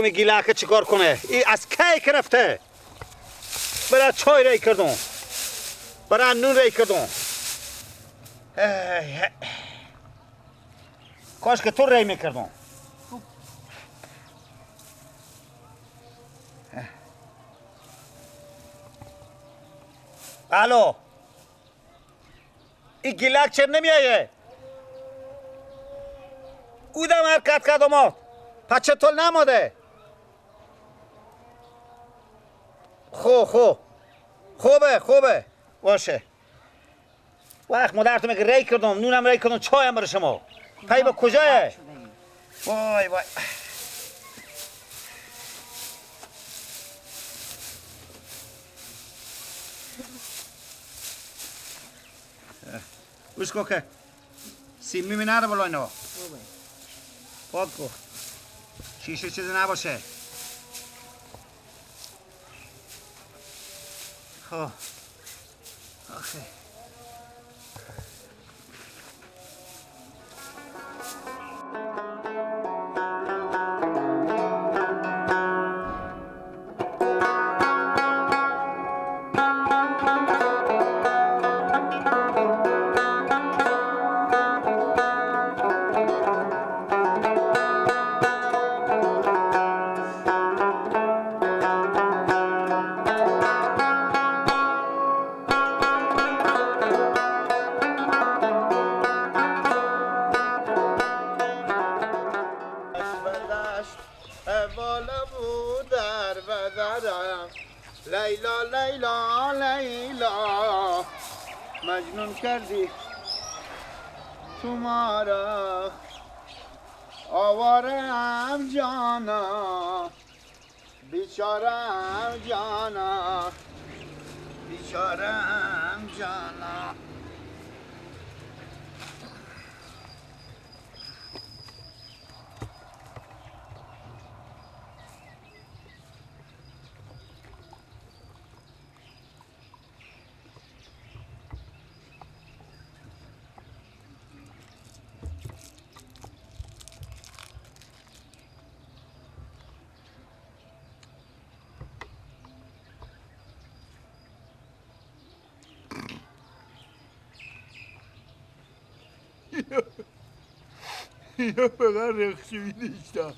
بگم گیلک چیکار کنه؟ ای از کی رفته؟ برای چای ری کردم، برای نون ری کردم. کاش که تو ری میکردم. الو، این گیلک چرا نمیایه؟ اودم حرکت کرد آمد، پس چطور نماده؟ خو خو خوبه خوبه باشه. وقت مادرتون میگه ری کردم، نونم ری کردم، چایم برای شما. پای به کجایه؟ وای وای. گوش کن که سیمی می نره بالا اینا. پاک کن. شیشه چیزی نباشه. خب آخه لیلا لیلا لیلا مجنون کردی تو ما را، آوارم جانا، بیچارم جانا، بیچارم جانا. یا فقط رخشویی داشتم.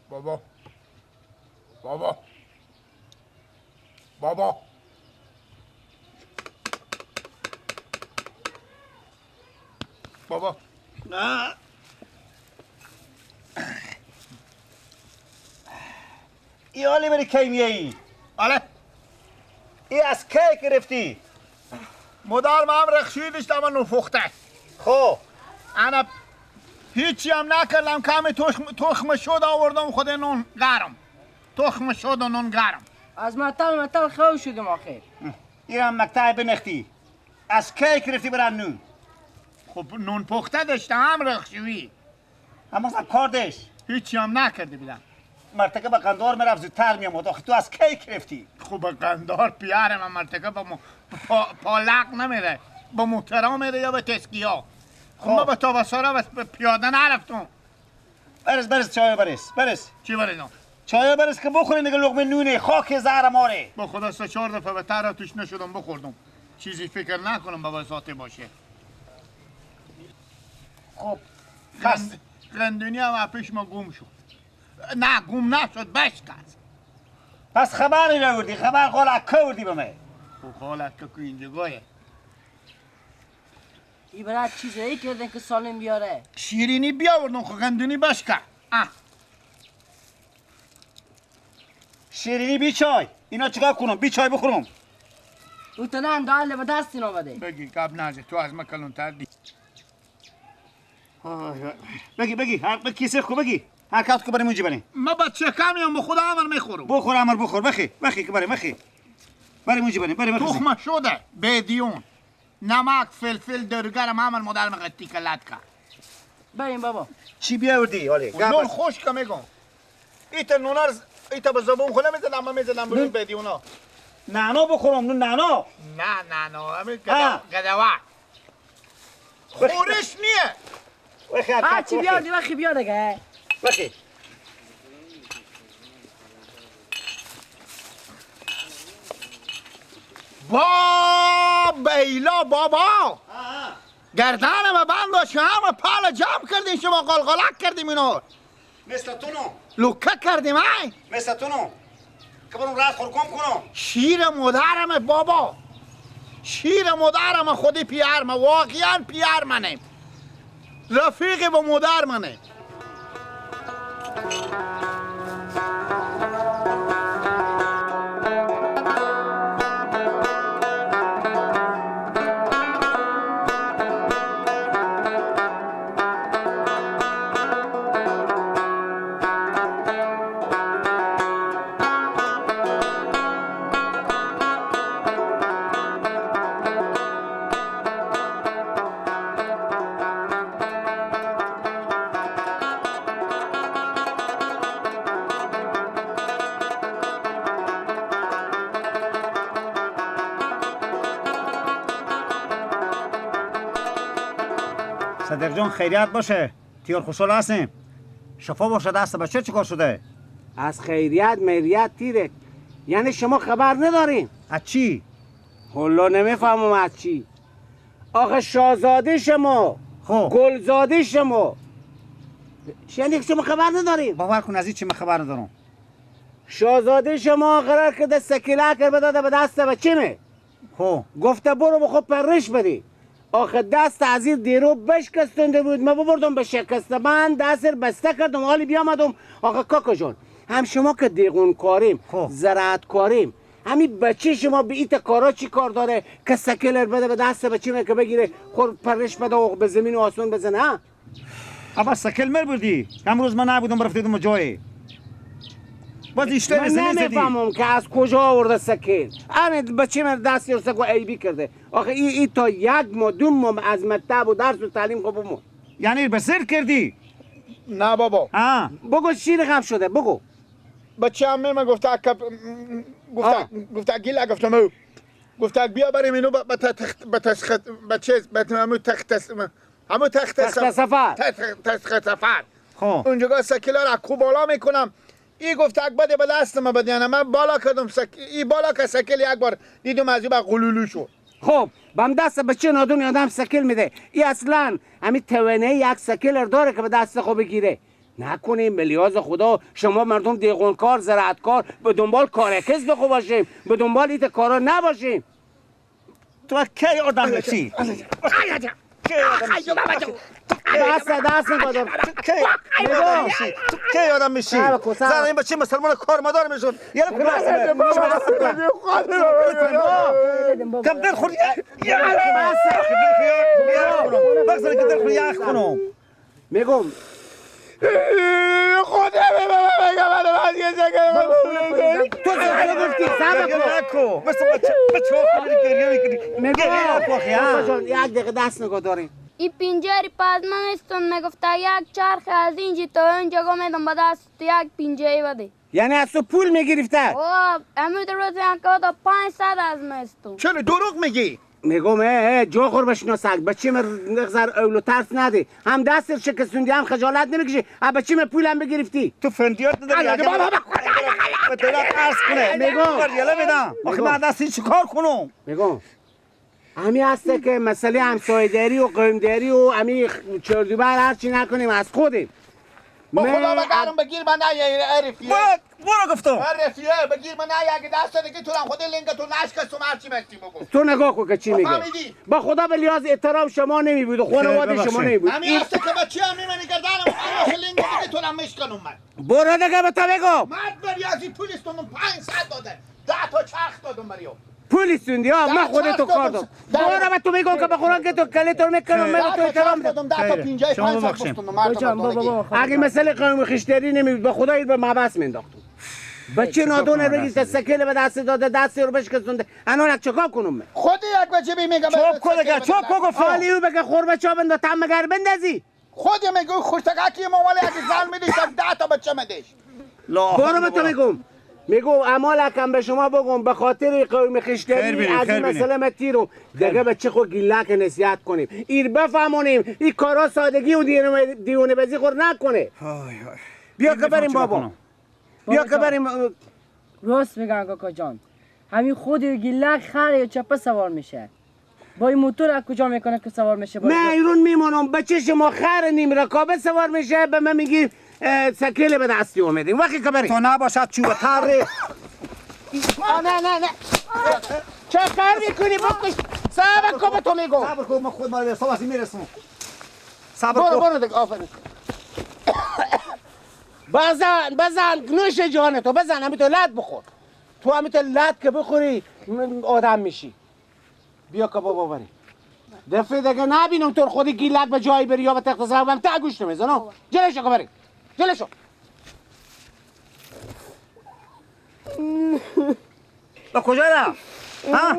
بابا بابا بابا بابا، نه ای حالی بری کی میایی؟ آره. ای از کی گرفتی؟ مدار ما هم رخشویی داشتم و نفخته. خب انا هیچی هم نکردم، کمی تخم شد آوردم، خود نون گرم، تخم شد و نون گرم. از مطل مطل خو شدم آخر. ای هم مکتب بنختی. از کی گرفتی برای نون؟ خب نون پخته داشتم هم رخشویی. اما اصلا کار داشت. هیچی هم نکرده بودم. مرتکه به قندار میرفت زودتر میامد. آخه تو از کی گرفتی؟ خب به قندار پیارم من مرتکه با پالق نمیره، با موترا میره یا به تسکیا. خب ما به تابسارا به پیاده نرفتم. برس برس چای برس برس. چی برسم؟ چای برس که بخورین دیگه، لقمه نونه خاک زهر ماره. با خدا سه چهار دفعه به تر توش نشدم بخوردم. چیزی فکر نکنم بابا ساته باشه. خب خست قندونی هم پیش ما گم شد. نه گم نشد، بشکست. پس خبری نوردی، خبر خالت که وردی به من؟ خب خالت که اینجا گایه. ای برای چیزایی کردن که سالم بیاره. شیرینی بیاوردم، خب قندونی بشکه. شیرینی بی چای، اینا چیکار کنم؟ بی چای بخورم. او تا نه انداله به دست اینا بده. بگی قبل نزه، تو از من کلونتر دی. بگی بگی، هر کیسه خوب بگی. حرکت کو بریم اونجا بریم. ما بچه کمیم، به خدا امر میخورم. بخور امر بخور، بخی بخی که بریم بخی. بریم اونجا بریم بریم. تخمه شده، بیدیون، نمک، فلفل، درگرم امر مادر مقطی کلت کرد. بریم بابا. چی بیاوردی حالی؟ نون خشک میگم. ایتا نونر ایتا به زبون خونه میزدم، من میزدم برون بدیونا. نعنا بخورم نون نعنا. نه نعنا همین گدوه خورش نیه. هرچی بیار وقتی بیار دیگه. وقتی با بیلا بابا گردنم بند داشت همه پال جمع کردیم شما قلقلک کردیم اینو مثل تو نو لوکه کردیم ای مثل تو نو که برم رات خورکم کنم. شیر مادرم بابا، شیر مادرم خودی پیار من، واقعا پیار منه، رفیق با مادر منه. صدیق جان خیریت باشه، تیار خوشحال هستیم، شفا باشه دست بچه. چیکار شده؟ از خیریت میریت تیره، یعنی شما خبر ندارین؟ از چی؟ حالا نمیفهمم از چی. آخه شاهزاده شما، خب گلزاده شما، یعنی شما خبر ندارین؟ باور کن از این چی من خبر ندارم. شاهزاده شما قرار کرده سکیله کرده داده به دست بچه، خب گفته برو بخو پرش بدی. آخه دست از این دیرو بشکستنده بود، ما ببردم به شکسته من دست بسته کردم حالی بیامدم. آخه کاکا جان هم شما که دیغون کاریم، زراعت کاریم، همین بچه شما به ایت کارا چی کار داره که سکلر بده به دست بچه که بگیره خور پرش بده و به زمین و آسمان بزنه؟ ها اما سکل مر بردی امروز من نبودم رفتیدم جایی باز ایشتر زمین زدی. من نمیفهمم که از کجا آورده سکل. همین بچه من دست یرسه و عیبی کرده. آخه ای تا یک ماه دو ماه از مکتب و درس و تعلیم خوب مون. یعنی به سر کردی؟ نه بابا. بگو چی رقم شده بگو. بچه همه من گفته گفته گیل گفتم او گفته بیا بریم اینو به تخت به چیز به همو تخت همو تخت سفر تخت سفر. خب اونجا سکیلا را کو بالا میکنم. ای گفت اک بده به دست ما بده، یعنی من بالا کردم ای بالا که سکل یک بار دیدم از او قلولو شد. خب بم دست بچه نادون آدم سکل میده. ای اصلا همین توانه یک سکل داره که به دست خود بگیره. نکنیم به لیاز خدا شما مردم دیقونکار زراعتکار به دنبال کارکز بخو باشیم، به دنبال ایت کارا نباشیم. تو کی آدم میشی؟ دست دست نگادم. کی آدم میشی؟ زن این بچه مسلمان کارمدار میشد. یه کم دل خور بگذار که دل خور یخ کنم. میگم خدا تو زنده گفتی صبر کن. مثل بچه ها گریه میکنی. میگم یک دقیقه دست نگاه داریم. این پنجری پس من استون میگفته یک چرخ از اینجا تا اینجا گمیدم به دست یک پنجری بده. یعنی از تو پول میگرفته؟ اوه امید روز هم که تا 500 از من استون. چرا دروغ میگی؟ میگم اه جا خور بشنا سگ بچه من نگذر اولو ترس نده، هم دست شکستوندی هم خجالت نمیکشی، هم بچه من پولم بگرفتی. تو فندیات نداری به دولت عرض کنه. میگم یله بدم آخه من دست این چیکار کنم؟ میگم همی هسته که مسئله همسایه‌داری و قومداری و همی چردوبر هرچی نکنیم از خودیم. با خدا بگرم بگیر من نه عرفیه برو گفتم عرفیه بگیر من نه اگه دست دیگه تو خود لنگ تو نشکستم هرچی مستی بگو. تو نگاه کن که چی میگه. با خدا به لحاظ احترام شما نمی بود و خانواده شما نمی بود. همین هسته که بچه هم میمنی گردنم من لنگ دیگه تو هم میشکنم من. برو دیگه به تو بگو. مرد بری از این پولیستون 500 داده 10 تا چرخ دادم بریو. پولیسوندی ها من خودت تو کار دارم. برو به تو میگم که به قرآن که تو کله تو میکنم من تو احترام دادم 10 تا 55 گفتم. اگه مسئله قوم خشتری نمی به خدای به مبس مینداختم. بچه نادونه بگیست سکل به دست داده دست رو بشکستونده الان چیکار کنم من؟ خود یک بچه بی میگم چوب کو دیگه چوب کو گفتم. حالی او بگه خور بچه بنده تم مگر بندازی. خود میگه خشتکی ما ولی اگه زن میدیش 10 تا بچه میدیش. برو به تو میگم میگم امال کم به شما بگم به خاطر قوم خشتری از این مسئله ما تیرم دیگه به چه خو گیلک نصیحت کنیم ایر بفهمونیم این کارا سادگی و دیونه بازی خور نکنه. بیا که بریم بابا، بیا که بریم. راست میگن کاکا جان، همین خود گیلک خر یا چپه سوار میشه. با این موتور از کجا میکنه که سوار میشه؟ نه ایرون میمونم بچه شما خر نیم رکابه سوار میشه به من میگی سکیل به دستی اومدیم. وقتی که بریم تو نباشد چوب تره. نه نه نه چه کار میکنی؟ بکش صبر کن به تو میگم. صبر کن من خود مال به حساب میرسم. صبر کن برو دیگه. آفرین بزن بزن نوش جان تو بزن، همین تو لط بخور، تو همین تو لط که بخوری آدم میشی. بیا که بابا بریم دفعه دیگه نبینم تو خودی گیلک به جایی بری یا به تخت سر تا گوش نمیزنم. جلوشو که بریم، جلوشو. به کجا رفت؟ ها؟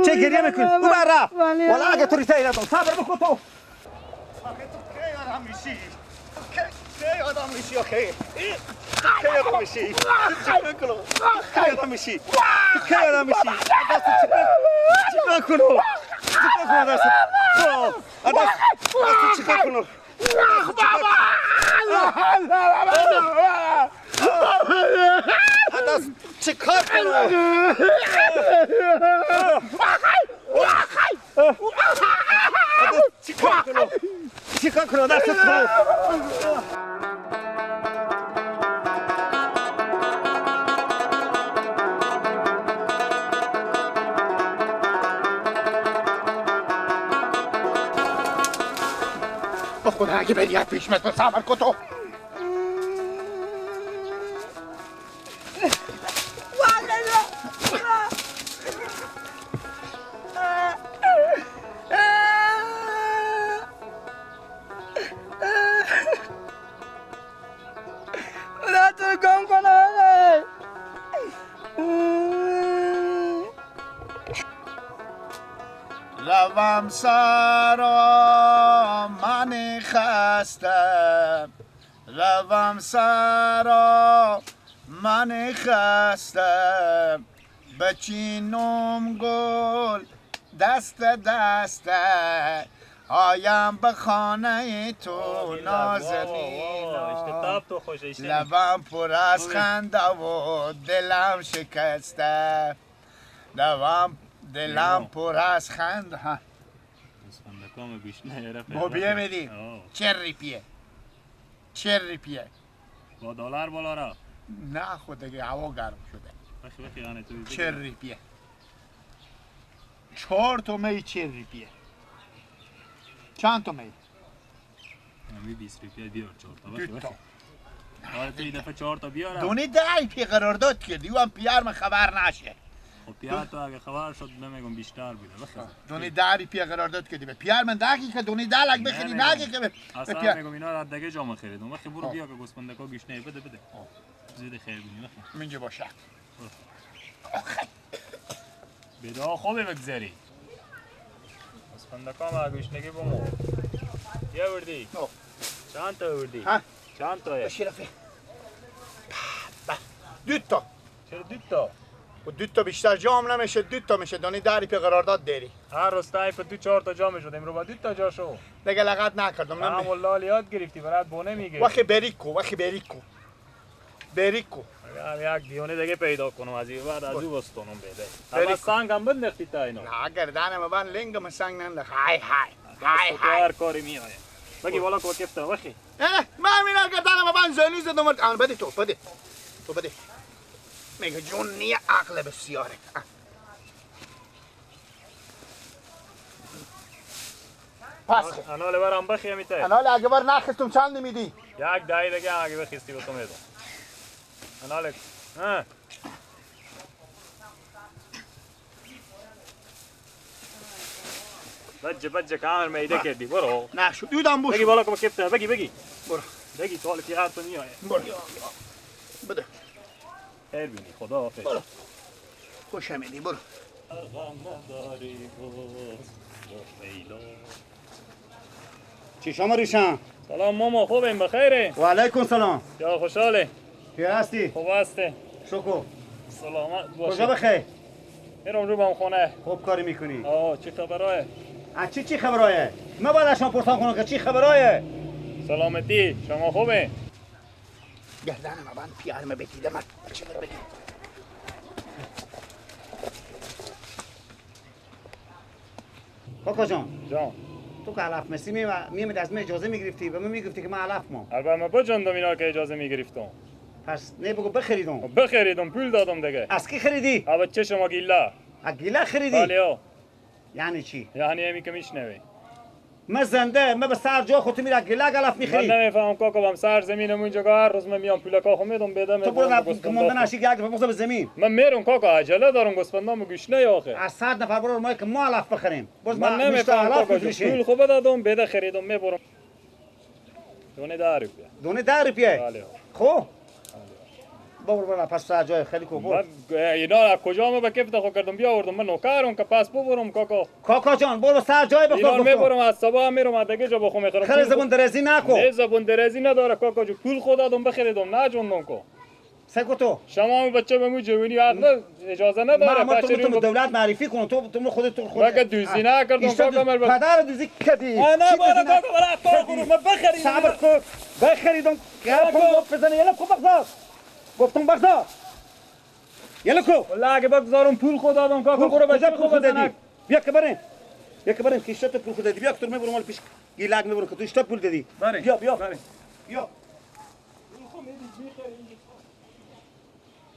چه گریه میکنی؟ او بر رفت. والا اگه تو ریته ایرادم صبر بکن تو. آخه تو کی آدم میشی؟ کی آدم میشی آخه؟ کی آدم میشی؟ چیکار کنم؟ کی آدم میشی؟ کی آدم میشی؟ دست چیکار کنم؟ چیکار کنم دست؟ دست چیکار کنم؟ دست چیکار کنم؟ چیکار کنم؟ چیکار کنم دست تو؟ با خدا اگه بریت پیش مثل صبر کن تو. لبم سرا من خسته، لبم سرا من خسته، بچینم گل دست دست آیم به خانه تو نازنین، لبم پر از خنده و دلم شکسته، لبم دلم پر از خنده. با بیه میدی 40 ریپیه، 40 ریپیه با دلار بالا را. نه خود دیگه هوا گرم شده. 40 ریپیه 4 تومه 40 ریپیه. چند تومه؟ همی 20 ریپیه بیار 4 تا. دو تا. آره تو این دفعه 4 تا بیار. دونی 10 ریپیه قرارداد کردی و هم پیار من خبر نشه. خب پیار تو اگه خبر شد نمیگم بیشتر بوده. بخیر. دونی 10 ریپیه قرارداد کردی به پیار من دقیقه که دونی 10 لک بخری نگه که اصلا میگم اینا را دیگه جام خریدم. وقتی برو بیا که گوسفندکا گوش نه بده بده. زود خیر بینی بخیر. منجا باشه. بدا خوبی بگذری. گوسفندکا ما گوشنگی بمو. یه بردی. چند تا بردی؟ چند تا؟ بشرفه. دو تا. چرا دو تا؟ و دو تا بیشتر جام نمیشه، دو تا میشه. دانی 10 ریپیه قرارداد داری. هر روز تایپ دو 4 تا جام شد، امروز با دو تا جا شو. دیگه لغت نکردم. نه والله یاد گرفتی برات بونه میگه. وقتی بریکو، وقتی بریکو. بریکو. اگر یک دیونه دیگه پیدا کنم از این بعد از او بستونم بده. اما سنگ هم بندختی تا اینا. نه گردنم بند لنگم سنگ نندخ. های های. های های. هر کاری میآید. بگی والا کو کفته وخی. نه من مینا گردنم بند زنی زدم. آن بده تو بده. تو بده. میگه جون نیه عقل بسیاره. پس انال برام بخی میته. انال اگه بر نخستم چند میدی؟ یک دای دیگه اگه بخستی به تو میدم. انال ها بجه بجه کامل میده کردی برو. نه شو دودم بوش. بگی بالا کم کفته بگی بگی. برو. بگی تو که هر تو میایه. برو. بده. خیر بینی خدا حافظ. برو. خوش آمدی برو. چی شما ریشان؟ سلام ماما خوبیم بخیره؟ و علیکم سلام. یا خوشحاله؟ کی هستی؟ خوب هستی. شکر. سلامت باشی. کجا بخیر؟ میرم رو بام خونه. خوب کاری میکنی. آه چه خبرایه؟ از چی خبرایه؟ من باید از شما پرسان کنم که چی خبرایه؟ سلامتی، شما خوبه؟ گردنم بند پیارم بدیدم چه بگی؟ کاکا جان. جان. تو که علف مسی میامد از من اجازه میگرفتی و من میگفتی که من علف ما. البته من بجندم اینا که اجازه میگرفتم. پس نه بگو بخریدم. بخریدم پول دادم دیگه. از کی خریدی؟ ابا چه شما گیلا. از گیلا خریدی؟ بله. یعنی چی؟ یعنی همی که میشنوی. من زنده من به سر جا خودت میرم گیلا علف میخری. من نمیفهمم کاکا بام سر زمینم اونجا هر روز من میام پول کاخو میدم بدم. تو برو مونده نشی یک دفعه بخور به زمین. من میرم کاکا عجله دارم گوسفندام گشنه آخه. از 100 نفر برو ما که ما علف بخریم. باز من نمیفهمم کاکا پول خوب دادم بده خریدم میبرم. دونه 10 روپیه. دونه 10 روپیه. بله. خب برو برو پس سر جای خیلی کو برو. اینا از کجا ما به کف خو کردم بیاوردم من نوکرم که پس ببرم کاکا. کاکا جان برو سر جای بخور. اینا میبرم از صبح میرم از دیگه جا بخو میخرم. خیلی زبون درازی نکو. نه زبون درازی نداره کاکا جو پول خود دادم بخریدم نه جوندم کو. سگو تو. شما بچه به مو جوونی عقل اجازه نداره بچه رو دولت معرفی کنم تو خودت تو خود. مگه دوزی نکردم کاکا من پدر دوزی کدی. نه برو کاکا برو کار من بخریدم. صبر کن بخریدم. گپ بزنی یلا کو بخدا. گفتم بگذار یلا کو والله اگه بگذارم پول خود دادم کاکا برو بجا پول خود دادی بیا که بریم بیا که بریم که تو پول خود دادی بیا که تو میبرم مال پیش گیلک میبرم که تو اشتا پول دادی بیا بیا بیا.